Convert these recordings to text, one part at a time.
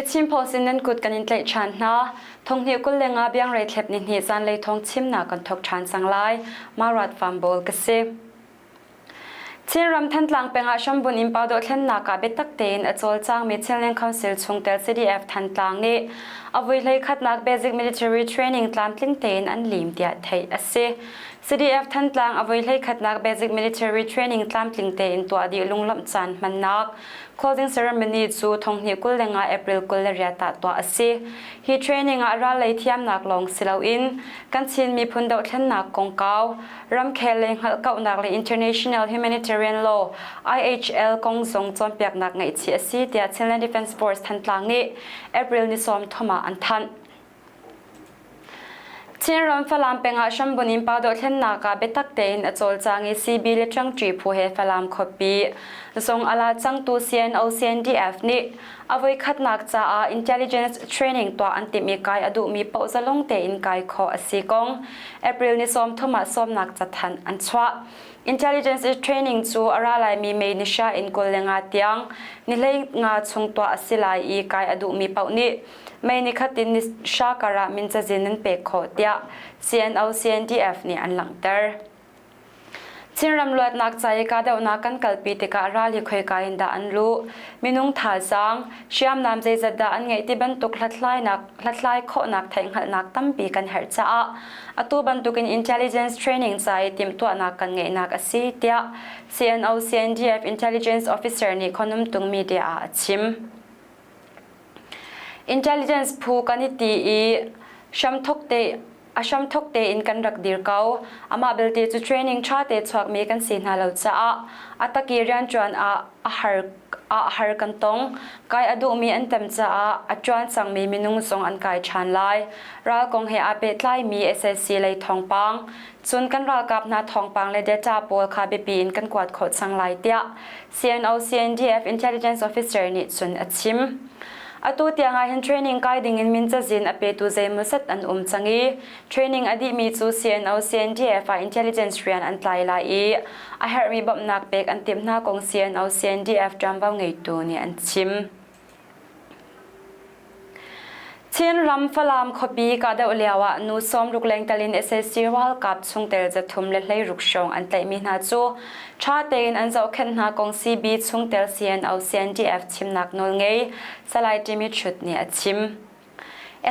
Biachim phaw sin nan kut kan in tlaih ṭhan hna. Thonghnih 25 biangrei thlep ni hnih zanlei thawng chimnak kan thawk ṭhan cang lai. Marat Fambawl ka si. Chinram Thantlang peng ah hrambun in Pau dohthlennak ah biatak tein a cawlcangmi Chinland Council chungtel CDF Thantlang nih a vui hlei khatnak Basic Military Training tlamtling tein an lim tiah theih a si. CDF Thantlang a voi hlei khatnak Basic Military Training tlamtling tein tuah dih lunglawmh caan hmannak closing ceremony cu thonghnih 25 April 28 ah tuah a si. Hi training ah ral lei thiamnak lawng si loin kan Chin miphun dohthlennak kongkau, ramkhel lei hngalhkauhnak le International Humanitarian Law IHL kong zong cawnpiaknak ngeihchih a si tiah Chinland Defense Force Thantlang nih April ni 30 ah an thanh. Chinram Falam peng ah hrambun in pa dohthlennak ah biatak tein a cawlcang i CB le ṭangṭi phu he Falam khuapi zong a la cangtu CNO CNDF nih a voikhatnak caah intelligence training tuah an timh i kai a duhmi paoh zalong tein kai khawh a si kong April ni 30 ah sawmnak cathanh an chuah. Intelligence training cu a ra laimi May ni hra in 25 tiang ni 15 chung tuah a si lai i kai a duhmi paoh nih May ni khat in ni hra kar ah min cazin nan pek khawh tiah CNO CNDF nih an langhter. Chinram luatnak ca i kahdohnak kan kalpi tikah ral hi khoika in dah an luh, minung thazaang, hriamnam zeizat dah an ngeih ti bantuk hlathlainak hlathlai khawhnak theihhngalhnak tampi kan herh caah atu bantukin intelligence training ca i timhtuahnak kan ngeihnak a si tiah CNO CNDF intelligence officer nih Khonumtung media ah a chim. Intelligence phu kan i ti i hramthok te a hramthok tein kan rak dir ko. Amah belte cu training ṭha te chuakmi kan si hna lo caah a taki rianṭuan ah a har ah har kan tong. Kai a duhmi an tam caah a ṭuan cangmi minung zong an kai ṭhan lai. Ral kong he aa pehtlaimi SSC lei thawngpang, cun kan ralkap hna thawngpang le data pawl kha biapi in kan kuat khawh cang lai tiah CNO CNDF Intelligence Officer nih cun a chim. Atu tiang ah hin training kai ding in min cazin a petu zeimawzat an um cang i training a dihmi cu CNO CNDF ah intelligence rian an tlai lai i a herhmi bawmhnak pek an timh hna kong CNO CNDF ṭuanvo ngeitu nih an chim. Chinram Falam khuapi kahdoh lio ah nu 60 lengtel in sac ralkap chungtel 316 hrawng an tlaihmi hna cu ṭha tein an zohkhenh hna kong CB chungtel CNO CNDF chimnak nawlngei Salai Jimmy Chut nih a chim.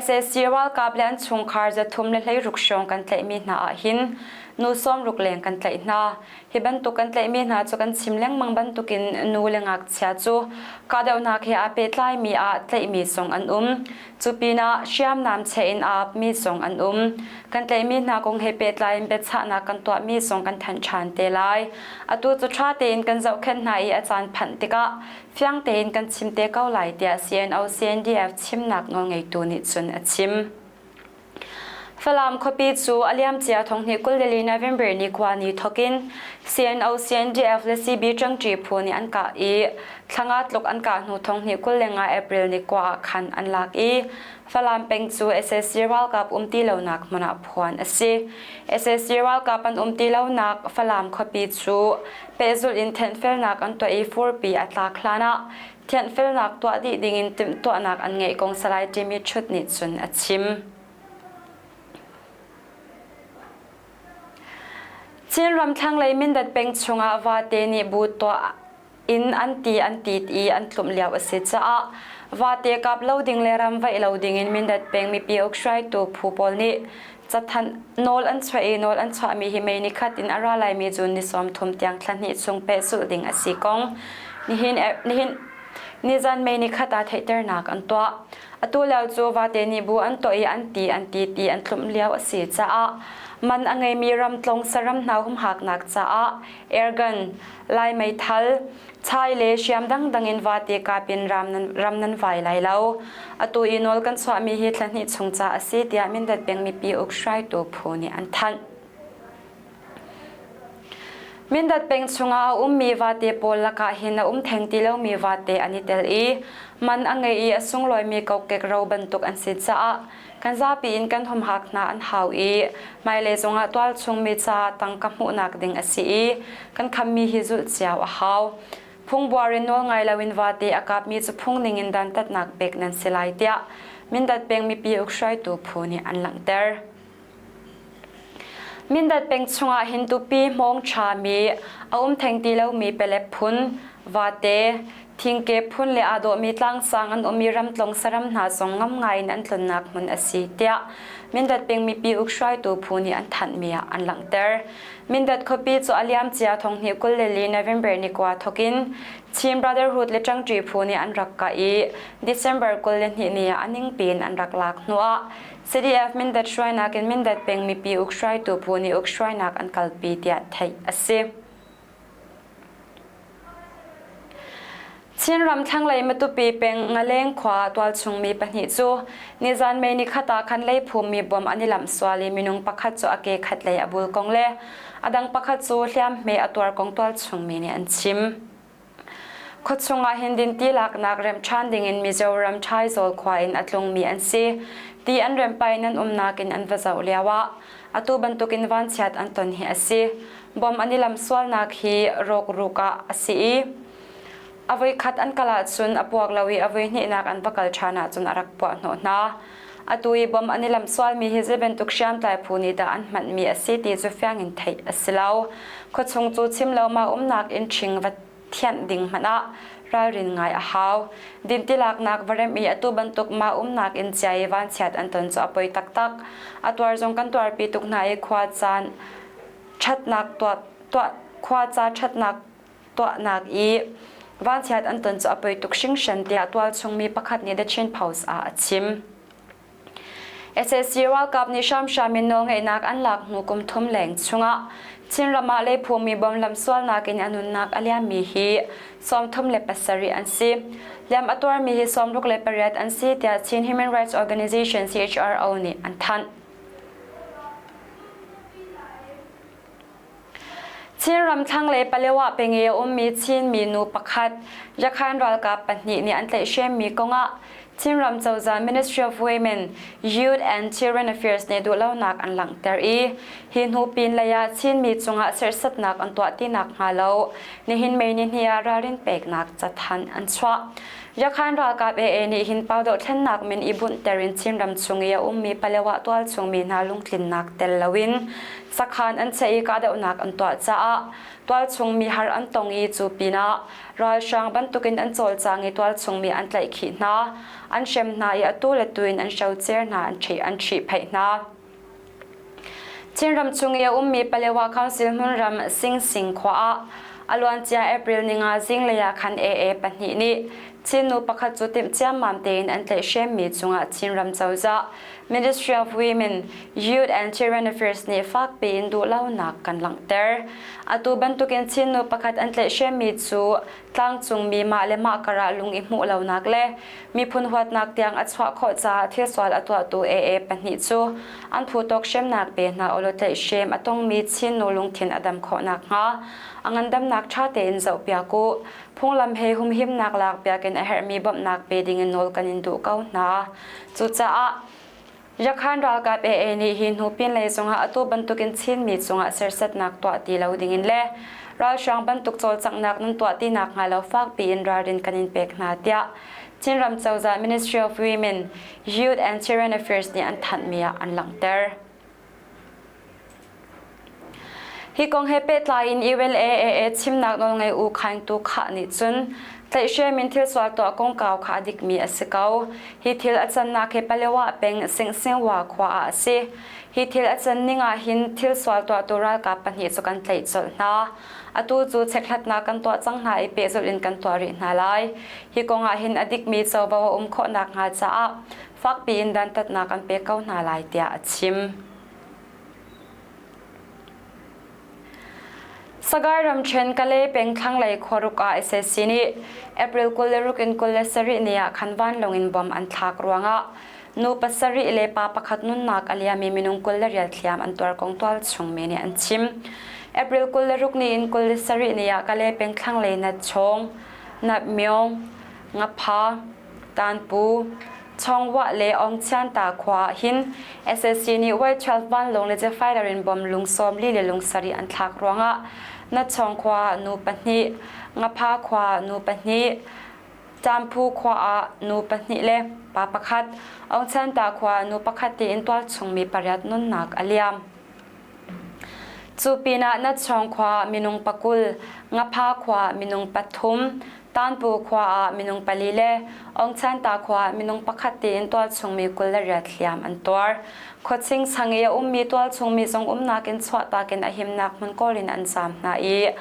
Sac ralkap le an chungkhar 316 hrawng kan tlaihmi hna ahhin nu 60 leng kan tlaih hna. Hi bantuk kan tlaihmi hna cu kan chim lengmang bantukin nu le ngakchia cu kahdohnak he aa pehtlaimi ah tlaihmi zong an um. Cu pinah hriamnam cheh in aa apmi zong an um. Kan tlaihmi hna kong he pehtlai in biachahnak kan tuahmi zong kan thanh ṭhan te lai. Atu cu ṭha tein kan zohkhenh hna i a caan phanh tikah fiang tein kan chim te ko lai tiah CNO CNDF chimnak nawlngeitu nih cun a chim. Falam khuapi cu a liamcia thonghnih 24 November ni khua ni thokin CNO CNDF le CB ṭangṭi phu nih an kah i thlanga tluk an kah hnu thonghnih 25 April ni kua ah khan an lak i Falam peng cu sac ralkap um ti lonak hmun ah phuan a si. sac ralkap an um ti lonak Falam khuapi cu pehzulh in thenhfelnak an tuah i furpi a tlak hlan ah thianhfelnak tuah dih dingin timhtuahnak an ngeih kong Salai Jimmy Chut nih cun a chim. Chinram thlanglei Mindat peng chungah vate nih bu tuah in an ti an tit i an tlumh lio a si caah vate kap lo ding le ram vaih lo dingin Mindat peng mipi uk hruaitu phu pawl nih cathanh nawl an chuah i nawl an chuahmi hi May ni khat in a ra laimi June ni 30 tiang thla hnih chung pehzulh ding a si kong nihin nihin nizan May ni khat ah theihternak an tuah. Atu lio cu vate nih bu an tuah i an ti an ti ti an tlumh lio a si caah man a ngeimi ramtlong saram hna humhaknak caah airgun, lai meithal, chai le hriam dangdang in vate kap in ram nan vai lai lo. Atu i nawl kan chuahmi hi thla hnih chung ca a si tiah Mindat peng mipi uk hruaitu phu nih an thanh. Mindat peng chungah a ummi vate pawl lakah hin a um theng ti lomi vate an i tel i man a ngei i a sunglawimi kokek ro bantuk an si caah kan zapi in kan humhak hna an hau i hmailei zongah tualchung mi ca tangka hmuhnak ding a si i kan khammi hi zulh cio a hau. Phungbuar in nawl ngai loin vate a kapmi cu phung ningin dantatnak pek nan si lai tiah Mindat peng mipi ukhruaitu phu nih an langhter. Mindat peng chungah hin tupi hmawng ṭhami a um theng ti lomi pelep phun, vate, thingke phun le aa dawhmi tlangsang an um i ramtlong saram hna zong ngam ngai in an tlonnak hmun a si tiah Mindat peng mipi ukhruaitu phu nih an thanhmi ah an langhter. Mindat khuapi cu a liamcia thonghnih 24 November ni kua thawkin Chin Brotherhood le ṭangṭi phu nih an rak kah i December 22 ni ah a ningpi in an rak lak hnuah CDF Mindat hruainak in Mindat peng mipi ukhruaitu phu nih ukhruainak an kalpi tiah theih a si. Chinram thlanglei Matupi peng Ngaleng khua tualchung mi pahnih cu nizan May nikhat ah khan leiphum bom an i lamh sual i minung pakhat cu a ke khat lei a bul kong le a dang pakhat cu hliamhme a tuar kong tualchung mi nih an chim. Khuachung ah hin dinti laknak remh ṭhan dingin Mizoram Ṭhaizawl khua in a tlungmi an si. Ti an rempai in an umnak in an va zoh lioah atu bantukin vanchiat an ton hi a si. Bom an i lamh sualnak hi rawkruk ah a si i a voikhat an kal ahcun a puak lo i a voihnihnak an va kal ṭhan ahcun a rak puah hnawh hna. Atu i bom an i lamh sualmi hi zei bantuk hriamtlai phu nih dah an hmanhmi a si ti cu fiang in theih a si lo. Khuachung cu chim lo ma umnak inn ṭhing va thianh ding hmanh ah ralrin ngai a hau. Dinti laknak va remh i atu bantuk mah umnak inn cia i vanchiat an ton cu a poi taktak. A tuar zong kan tuarpi tuk hna i khua caan ṭhatnak tuah tuah khua ca ṭhatnak tuahnak i vanchiat an ton cu a poi tuk hringhran tiah tualchung mi pakhat nih The Chin Post ah a chim. SAC ralkap nih hramhram in nawlngeihnak an lak hnu kum thum leng chungah Chinram ah leiphumi bom lamsualnak in a nunnak a liammi hi 37 an si. Liam a tuarmi hi 68 an si tiah Chin Human Rights Organization CHRO nih an thanh. Chinram thlanglei Palewa peng i a ummi Chin minu pakhat Yakhan ralkap pahnih nih an tlaihhremmi kongah Chinram cozah Ministry of Women, Youth and Children Affairs nih duhlonak an langhter i hi hnu pinlei ah Chinmi cungah serhsatnak an tuah ti nakhnga lo nihin May nihnih ah ralrin peknak cathanh an chuah. Yakhan ralkap AA nih hin pau dohthlennak min i bunhter in Chinram chung i a ummi Palewa tualchung mi hna lungtlinnak tel loin sakhan an chiah i kahdohnak an tuah caah tualchung mi har an tong i cu pinah ralhrang bantukin an cawlcang i tualchung mi an tlaihkhih hna, an hrem hna i atu le tu in an hrocer hna, an ṭhih an ṭhihphaih hna. Chinram chung i a ummi Palewa Council hmunram Singsing khua ah a luancia April ninga zinglei ah khan AA pahnih nih Chin nu pakhat cu timh ciammam tein an tlaihhremmi cungah Chinram cozah Ministry of Women, Youth and Children Affairs nih fakpi in duhlonak kan langhter. Atu bantukin Chin nu pakhat an tlaihhremmi cu tlangcungmi mah le mah karah lung i hmuh lonak le miphun huatnak tiang a chuah khawh caah thil sual a tuahtu AA pahnih cu an phu tawk hremnak pe hna ulaw tlaihhrem a tongmi Chin nu lungthin a dam khawh nakhnga a ngandamnak ṭha tein zohpiak u. Phunglam he humhimnak lakpiak in a herhmi bawmhnak pe dingin nawl kan in duh ko hna. Cucaah Yakhan ralkap AA nih hi hnu pinlei zongah atu bantukin Chinmi cungah serhsatnak tuah ti lo dingin le ralhrang bantuk cawlcanghnak nan tuah ti nakhnga lo fakpi in ralrin kan in pek hna tiah Chinram cozah Ministry of Women, Youth and Children Affairs nih an thanhmi ah an langhter. Hi kong he pehtlai in ULAAA chimnak nawlngei U Khaing Tu Khah nih cun tlaihhrem in thil sual tuah kongkau kha a dikmi a si ko. Hi thil a cannak hi Palewa peng Singsinghwa khua ah a si. Hi thil a can ning ah hin thil sual tuahtu ralkap pahnih cu kan tlaih colh hna. Atu cu chekhlatnak kan tuah cang hna i pehzulh in kan tuah rih hna lai. Hi kong ah hin a dikmi covo a um khawh nakhnga caah fakpi in dantatnak kan pek ko hna lai tiah a chim. Sagaing ramṭhen Kalay peng thlanglei khuaruk ah sac nih April 26 in 27 ni ah khan vanlawng in bomb an thlak ruangah nu pasarih le pa pakhat nunnak a liam i minung 28 hliam an tuar kong tualchung mi nih an chim. April 26 ni in 27 ni ah Kalay peng thlanglei Natchawng, Natmyong, Ngapha, Tanpu, Chawngwah le Aungchianta khua ah hin sac nih Y-12 vanlawng le jet fighter in bom lung 40 le lung sarih an thlak ruangah Natchawng khua nu pahnih, Ngapha khua nu pahnih, Camphu khua ah nu pahnih le pa pakhat, Aungchanta khua nu pakhat tiin tualchung mi pariat nunnak a liam. Cu pinah Natchawng khua minung pakul, Ngapha khua minung pathum, Tanpu khua ah minung pali le Aungchanta khua minung pakhat tiin tualchung mi 28 hliam an tuar. Khuaching sang i a ummi tualchung mi zong umnak in chuahtak in a himnak hmun kawl in an zaam hna i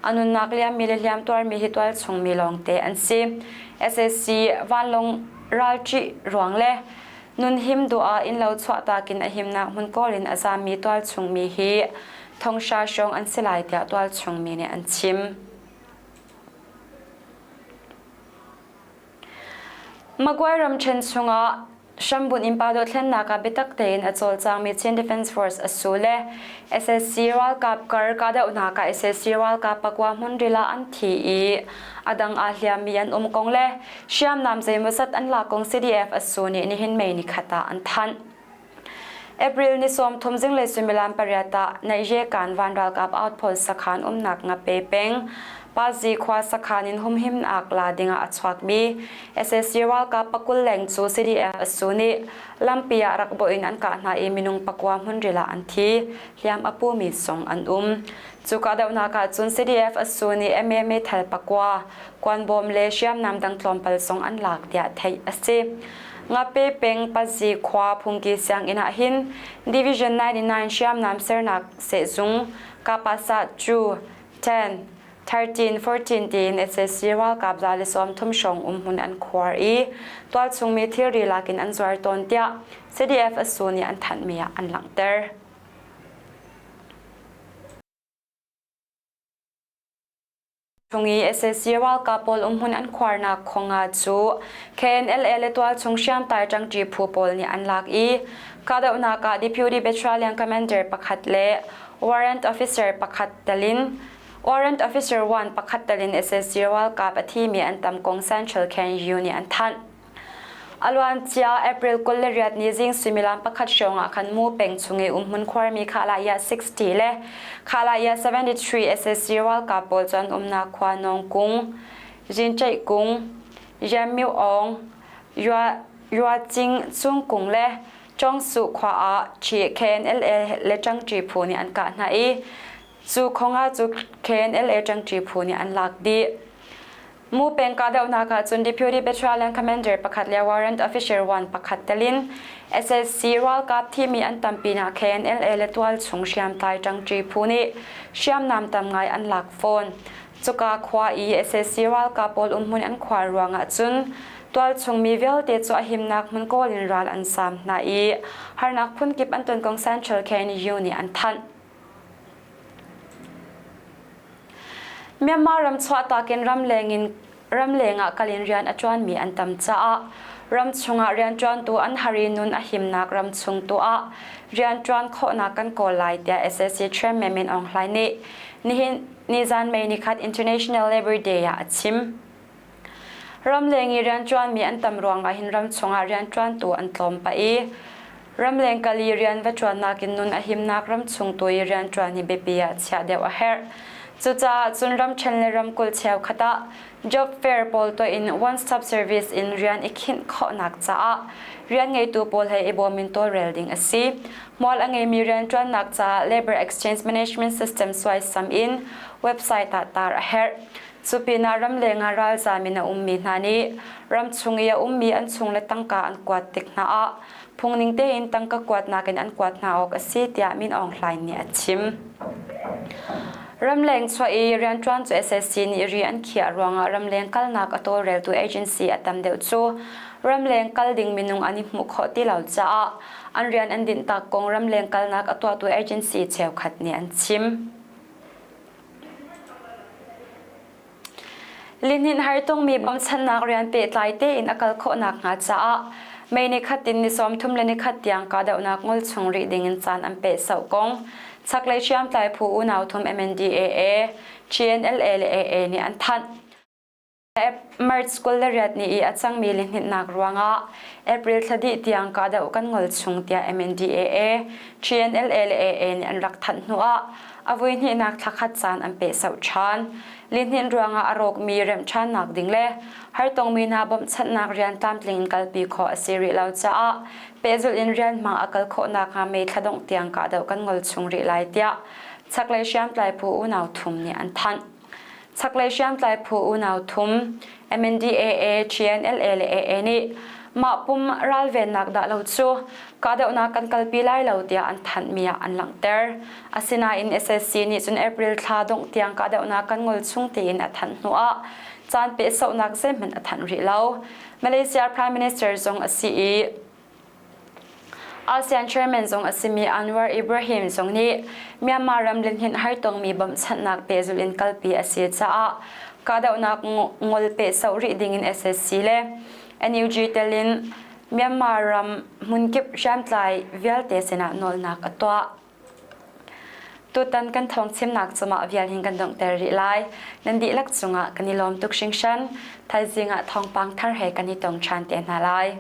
a nunnak liammi le hliam tuarmi hi tualchung mi lawngte an si. SAC vanlawng ralṭih ruang le nunhim duh ah innlo chuahtak in a himnak hmun kawl in a zaammi tualchung mi hi thonghra hrawng an si lai tiah tualchung mi nih an chim. Magway ramṭhen chungah hrambunh innpa dothlennak ah biatak tein a cawlcangmi Chin Defence Force a su le SSC ralkap kar kahdohnak ah SSC ralkap pakua hmunril ah an thi i a dang aa hliammi an um kong le hriamnam zeimawzat an lak kong CDF a su nih nihin May nikhat ah an thanh. April ni 30 zinglei suimilam pariat ah Naihye Kan van ralkap outpost sakhan umnak Ngape peng Pazi khua sakhan in humhimnak la dingah a chuakmi SAC ralkap pakul leng cu CDF asu nih lampi ah rak bawh in an kah hna i minung pakua hmunril ah an thi, hliam a pumi zong an um. Cu kahdohnak ah cun CDF asu nih MMA thal pakua, kuanbawm le hriamnam dang tlawmpal zong an lak tiah theih a si. Ngape peng Pazi khua phungki sianginn ah hin Division 99 hriamnam sernak sehzung Kapasa 2, 10, 13, 14 tiin SAC ralkap za le 30 hrawng umhmun an khuar i tualchungmi thilri lakin an zuar tawn tiah CDF asu nih an thanhmi ah an langhter. Chung i sac ralkap pawl umhmun an khuarnak khonga cu KNLA le tualchung hriamtlai ṭangṭi phu pawl nih an lak i kahdohnak ah Deputy Battalion Commander pakhat le Warrant Officer pakhat telin Warrant Officer 1 pakhat telin sac ralkap a thimi an tam kong Central KNU nih an thanh. A luancia April 28 ni zing suimilam pakhat hrawng ah khan Mu peng chung i umhmun khuarmi Khalaya 60 le Khalaya 73 SSC ralkap pawl cu an umnak khua Nawng Kung, Zincheih Kung, Yamyu Aung, Yua Cing Cung Kung le Chongsu khua ah KNLA le Ṭangṭi phu nih an kah hna i cu khonga cu KNLA Ṭangṭi phu nih an lak dih. Mu peng kahdohnak ah cun Deputy Battalion Commander pakhat le Warrant Officer 1 pakhat telin SSC ralkap thimi an tam pinah KNLA le tualchung hriamtlai ṭangṭi phu nih hriamnam tam ngai an lak fawn. Cuka khua i SSC ralkap pawl umhmun an khuar ruangah cun tualchung mi vialte cu a himnak hmun kawl in ral an saam hna i harnak phunkip an ton kong Central KNU nih an thanh. Myanmar ram chuahtak in ramleng in ramleng ah kal in rian a ṭuanmi an tam caah ramchung ah rianṭuantu an har i nun a himnak ramchung tu ah rianṭuan khawhnak kan kawl lai tiah SAC Chairman Min Aung Hlaing nih nihin nizan May nikhat International Labour Day ah a chim. Ramleng i rianṭuanmi an tam ruangah hin ramchung ah rianṭuantu an tlawm pah i ramleng kal i rian va ṭuannak in nun a himnak ramchung tu i rianṭuan hi biapi ah chiah deuh a herh. Cucaah cun ramṭhen le ramkulh cheukhat ah job fair pawl tuah in one-stop service in rian i khinh khawhnak caah rian ngeitu pawl he i bawm in tawlrel ding a si. Hmual a ngeimi rianṭuannak caah Labor Exchange Management System suaisam in website ah tar a herh. Cu pinah ramleng ah ralzaam in a ummi hna nih ramchung i a ummi an chung le tangka an kuat tik hna ah phungning tein tangka kuatnak in an kuat hna awk a si tiah Min Aung Hlaing nih a chim. Ramleng chuah i rianṭuan cu SSC nih ri an khiah ruangah ramleng kalnak a tawlreltu agency a tam deuh cu ramleng kal ding minung an i hmuh khawh ti lo caah an rian an dinhtak kong ramleng kalnak a tuahtu agency cheukhat nih an chim. Lihnin hartungmi bawmchannak rian pehtlai tein a kal khawh nakhnga caah May ni khat in ni 30 le ni khat tiang kahdohnak ngol chung rih ding in caan an pehsauh kong chaklei hriamtlai phu unau thum MNDAA, GNLA le AA nih an thanh. March 28 ni i a cangmi lihninhnak ruangah April thla dih tiang kahdoh kan ngol chung tiah MNDAA, GNLA le AA nih an rak thanh hnuah A voihnihnak thlakhat caan an pehsauh ṭhan. Lihnin ruangah a rawkmi remh ṭhannak ding le hartongmi hna bawmhchanhnak rian tlamtling in kalpi khawh a si rih lo caah pehzulh in rian hmang a kal khawh nakhnga May thla dongh tiang kahdoh kan ngol chung rih lai tiah chaklei hriamtlai phu unau thum nih an thanh. Chaklei hriamtlai phu unau thum MNDAA, TNLA le AA nih mah pum ralvennak dah lo cu kahdohnak kan kalpi lai lo tiah an thanhmi ah an langhter. Asinain SSC nih cun April thla dongh tiang kahdohnak kan ngol chung tiin a thanh hnuah caan pehsauhnak zeihmanh a thanh rih lo. Malaysia Prime Minister zong a si i ASEAN Chairman zong a simi Anwar Ibrahim zong nih Myanmar ram lihninh hartongmi bawmhchanhnak pehzulh in kalpi a si caah kahdohnak ngol pehsauh rih dingin SSC le NUG telin Myanmar ram hmunkip hriamtlai vialte sinah nawlnak a tuah. Tutan kan thawngchimnak cumah vial hin kan donghter rih lai. Nan dihlak cungah kan i lawm tuk hringhran. Thaizing ah thawngpang thar he kan i tong ṭhan te hna lai.